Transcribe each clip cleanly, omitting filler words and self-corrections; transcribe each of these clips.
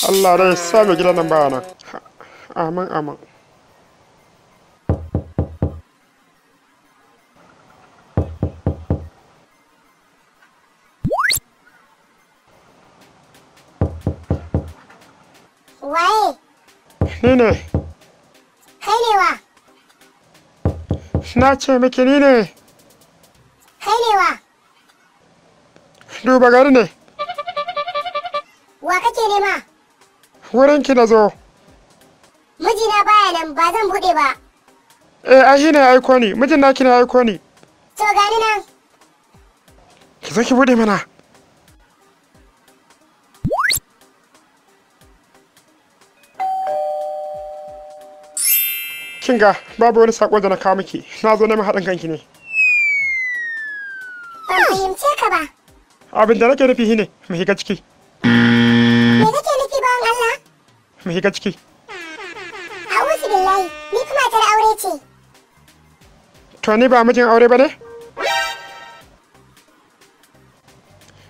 Allah dai sa mai gidan nan baya nan. Amin amin. Waye? Ni ne. Kai ne wa? Na ce miki ni ne. Kai ne wa? Duba gari ne. Wa kake nema? Wurin ki na zo. Mijina baya nan, ba zan buɗe ba. Eh, ai shi ne ya aiko ni. Mijin naki ne ya aiko ni. To gani nan. Ki zo ki buɗe mana. Kin ga babu wani sako da na kawo miki. Na zo neman haɗin kanki ne. Ban fahimce ka ba. Abin da nake nufi shine mu shiga ciki. Me kake nufi bawan Allah? Mu shiga ciki. A'udhu billahi, ni kuma matar aure ce. To ni ba mijin aure ba ne?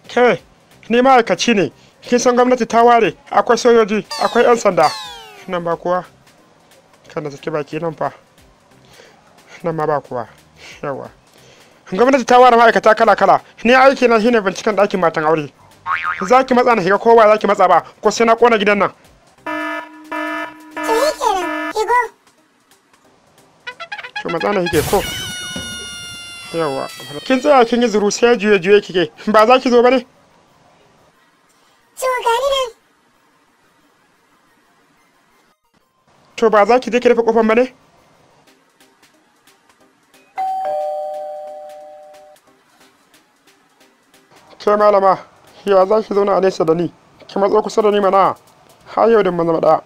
Ke, ni ma'aikaci ne. Kin san gwamnati ta ware akwai sojoji, akwai 'yan sanda. Nan ba kuwa. Kada saki baki nan fa. Nan ma ba kuwa. Yawa. Gwamnati ta ware ma'aikata kala-kala. Ni aiki na shine binciken ɗakin matan aure. Za ki matsa na shiga ko ba za ki matsa ba, ko sai na kona gidan nan. To yi kenan, higo. To matsa na shige ko. Yawa. Kin tsaya kin yi zuru sai juye-juye kike. Ba za ki zo ba ne? To gani nan. To ba za ki je ki rufe kofar ba ne? Ke malama, ya za ki zauna a nesa da ni? Ki matso kusa da ni mana. Har yau da mun zama ɗaya.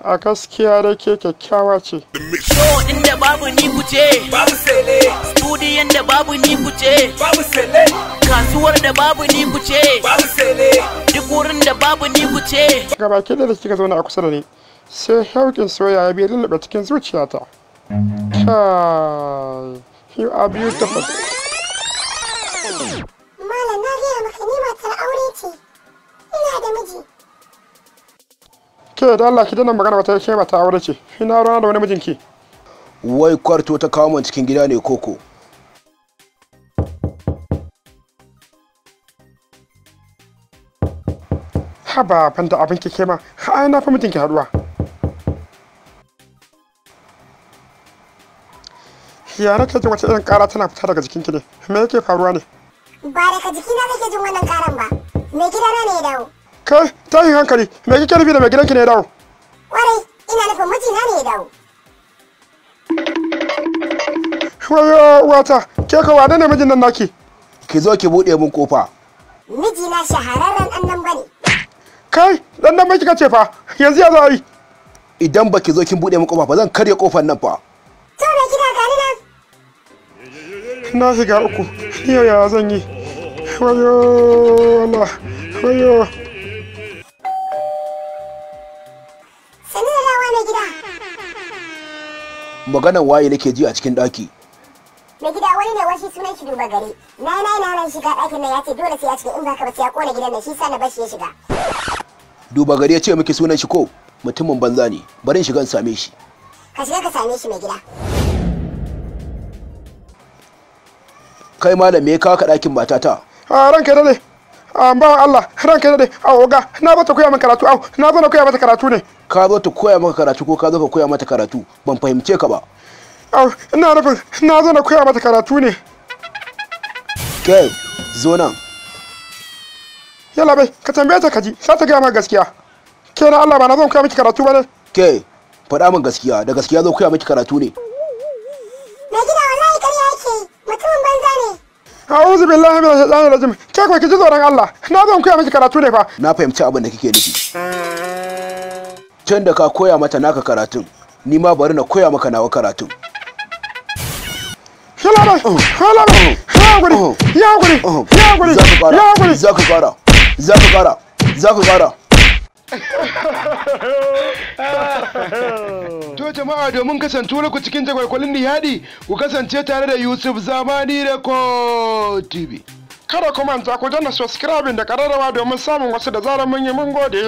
A gaskiya dai ke kyakkyawa ce. Show ɗin da babu ni kuce, Babu sele, studiyon da babu ni kuce, babu sele, kasuwar da babu ni kuce, babu sele, duk wurin da babu ni kuce. Gabaki ɗaya da kika zauna a kusa da ni, sai shauƙin soyayya ya bi lullube cikin zuciyata. Kai, you are beautiful. Malam na gaya maka ni matar aure ce. Ina da miji. Ke da Allah ki daina magana wata ke mata aure ce. Ina ruwana da wani mijinki. Wai kwarto ta kawo min cikin gida ne koko? Haba banda abin ki ma, ai na fi mijinki haduwa. Ya nake jin wata irin ƙara tana fita daga jikinki ne? Me yake faruwa ne? Ba daga jikina kake jin wannan karan ba. Mai gidana ne ya dawo. Kai, tashin hankali, me kike nufi da mai gidanki ne ya dawo? Kwarai, ina nufin mijina ne ya dawo. Wayo uwata, ke ka wane ne mijin nan naki? Ki zo ki buɗe min kofa. Mijina shahararren ɗan nan bane. Kai, dan nan mai kika ce fa, yanzu ya za a yi? Idan ba ki zo kin buɗe min kofa ba zan karya kofar nan fa. To mai gida gani nan. Na shiga uku, ni yau ya zan yi? Wayo Allah, wayo. Sannu da dawowa mai gida. Maganan waye nake ji a cikin ɗaki? Mai gida wani ne washi sunan shi duba gari. Na na na nan shiga ɗakin nan ya ce dole sai ya shiga, in ba ka ba sai ya kona gidan nan, shi sa na bashi ya shiga. Duba gari ya ce miki sunan shi ko? Mutumin banza ne. Bari in shiga in same shi. Ka shiga ka same shi mai gida. Kai malam, me ya kawo ka ɗakin matata? A ranka dade. A bawan Allah, ranka dade. A oga, na bata koya min karatu, au, na zo na koya mata karatu ne. Ka zo ta koya maka karatu ko ka zo ka koya mata karatu? Ban fahimce ka ba. Au, ina nufin na zo na koya mata karatu ne. Kai, zo nan. Yalla bai, ka tambaye ta kaji, za ta gaya maka gaskiya. Ke na Allah ba na zo koya miki karatu ba ne? Ke, faɗa min gaskiya, da gaskiya zo koya miki karatu ne. Mai gida wallahi ƙarya yake yi. Mutumin banza ne. A'udhu billahi minash shaitanir rajim. Ke ko ki ji tsoron Allah. Na zo koya miki karatu ne fa. Na fahimci abin da kike nufi. Tun da ka koya mata naka karatun, ni ma bari na koya maka nawa karatun. Yalla bai, yalla bai. Ya guri, ya guri, ya guri, Za ka ya ƙara, guri. za ka ƙara, za ka ƙara, za ka ƙara. To jama'a, domin kasantuwar ku cikin jagwalgwalin nihadi, ku kasance tare da Yusuf Zamani Record TV. Kada ku manta ku danna subscribing da kararrawa domin samun wasu da zarar mun yi. Mun gode.